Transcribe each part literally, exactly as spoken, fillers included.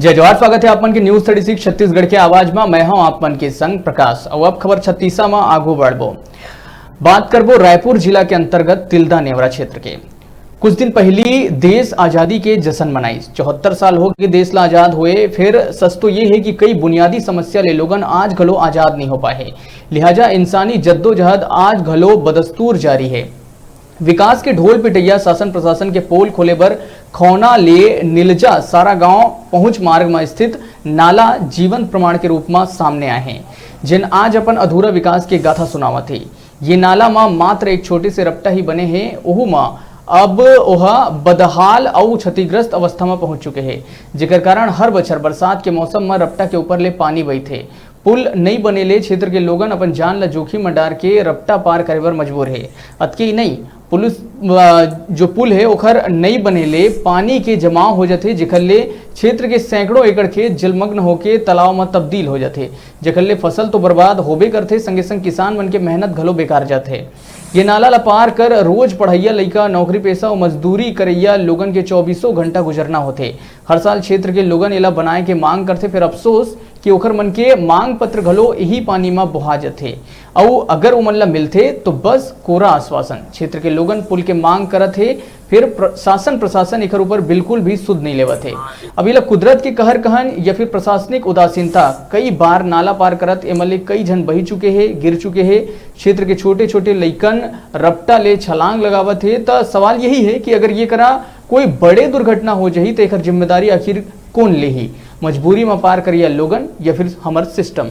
जय जोहार, स्वागत हे आप मन के News Thirty Six छत्तीसगढ़ के आवाज म। मैं हूं आप मन के संग प्रकाश। अउ अब खबर छत्तीसा म आगू बढ़बो। बात करबो रायपुर जिला के अंतर्गत तिल्दा नेवरा क्षेत्र के। कुछ दिन पहिली देश आजादी के जश्न मनाइस। चौहत्तर साल हो गए देश ला आजाद होए, फेर सच तो ये हे कि कई बुनियादी समस्या ले लोगन आज घलो आजाद नइ हो पाए हे। लिहाजा इंसानी जद्दोजहद आज घलो बदस्तूर जारी हे। विकास के ढोल पिटइया शासन प्रशासन के पोल खोले बर खौना ले निलजा सारा गांव पहुंच मार्ग म स्थित नाला जीवंत प्रमाण के रूप म सामने आए हे, जेन आज अपन अधूरा विकास के गाथा सुनावत हे। ये नाला म मात्र एक छोटे से रपटा ही बने हे, ओहू म अब ओहा बदहाल अउ क्षतिग्रस्त अवस्था म पहुंच चुके हे, जेकर कारण हर बछर बरसात के मौसम म रपटा के ऊपर ले पानी बहिथे। पुल नई बने ले क्षेत्र के लोगन अपन जान ल जोखिम म डार के रपटा पार करे बर मजबूर हे। अतके ही नहीं, पुलिस, अ, जो पुल हे ओखर नई बने ले पानी के जमाव हो जथे, जेकर ले क्षेत्र के सैकड़ों एकड़ खेत जलमग्न होके तालाब म तब्दील हो जथे, जेकर ले फसल तो बर्बाद होबे करथे, संगे संग किसान मन के मेहनत घलो बेकार जाथे। ये नाला ला पार कर रोज पढ़इया लइका, नौकरी पेशा अउ मजदूरी करइया लोगन के चौबीसों घंटा गुजरना होथे। हर साल क्षेत्र के लोगन एला बनाए के मांग करथे, फेर अफसोस कि ओखर मन के मांग पत्र घलो इही पानी म बोहा जथे। अउ अगर ओमन ला मिलथे, तो बस कोरा आश्वासन। क्षेत्र के लोगन पुल के मांग करत हे, फेर प्र-, शासन प्रशासन एखर ऊपर बिल्कुल भी सुध नइ लेवत हे। अब एला कुदरत के कहर कहन या फिर प्रशासनिक उदासीनता, कई बार नाला पार करत एमन ले कई झन बही चुके हे, गिर चुके हे। क्षेत्र के छोटे-छोटे लइकन रपटा ले छलांग लगावत हे। त सवाल यही हे कि अगर ये करा कोई बड़े दुर्घटना हो जही, त एखर जिम्मेदारी आखिर कोन लेही? मजबूरी म पार करिया लोगन या फिर हमर सिस्टम?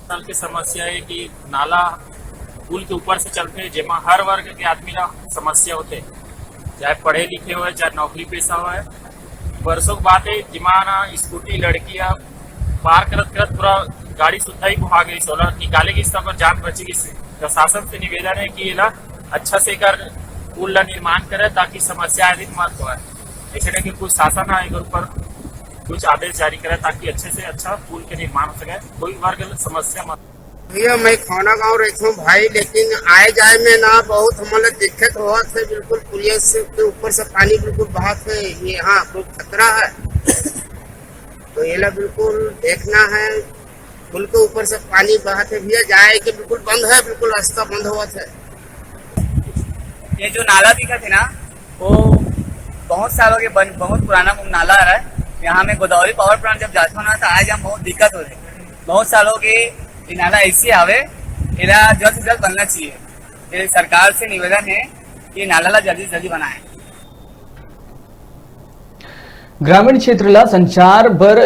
साल के समस्या हे कि नाला पुल के ऊपर से चलथे, जेमा हर वर्ग के आदमी ला समस्या होथे, चाहे पढ़े लिखे होय, चाहे नौकरी पेशा होय। बरसों के बात हे, जेमा ना स्कूटी लड़की ह पार करत करत पूरा गाड़ी सुद्धा ही बोहा गई, ओला निकाले गिस, त जान बची गिस। प्रशासन से निवेदन हे कि एला अच्छा से एकर पुल ला निर्माण करे, ताकि समस्या अधिक मत होय। ऐसे करके कुछ शासन ह एकर ऊपर कुछ आदेश जारी करे, ताकि अच्छे से अच्छा पुल के निर्माण हो सके, कोई वर्ग ल समस्या मत। भैया, मैं खौना गांव रहिथों भाई, लेकिन आए जाए में ना बहुत हमन ला दिक्कत होवत हे। बिल्कुल पुलिया से के ऊपर से पानी बिल्कुल बहत हे, ये हाँ, बहुत खतरा हे। तो एला बिल्कुल देखना हे। पुल के ऊपर से पानी बहत हे भैया, जाए के बिल्कुल बंद हे, बिल्कुल रास्ता बंद होवत हे। ये जो नाला दिखत हे ना, वो बहुत सालों के बन, बहुत पुराना नाला हरे। यहाँ में गोदावरी पावर प्लांट जब जाथो ना, तो आए जाए बहुत दिक्कत होथे। बहुत सालों के ये नाला ऐसे आवे, एला जल्द से जल्द बनना चाहिए। ये सरकार से निवेदन हे कि नाला ला जल्दी से जल्दी बनाए। ग्रामीण क्षेत्र ला संचार बर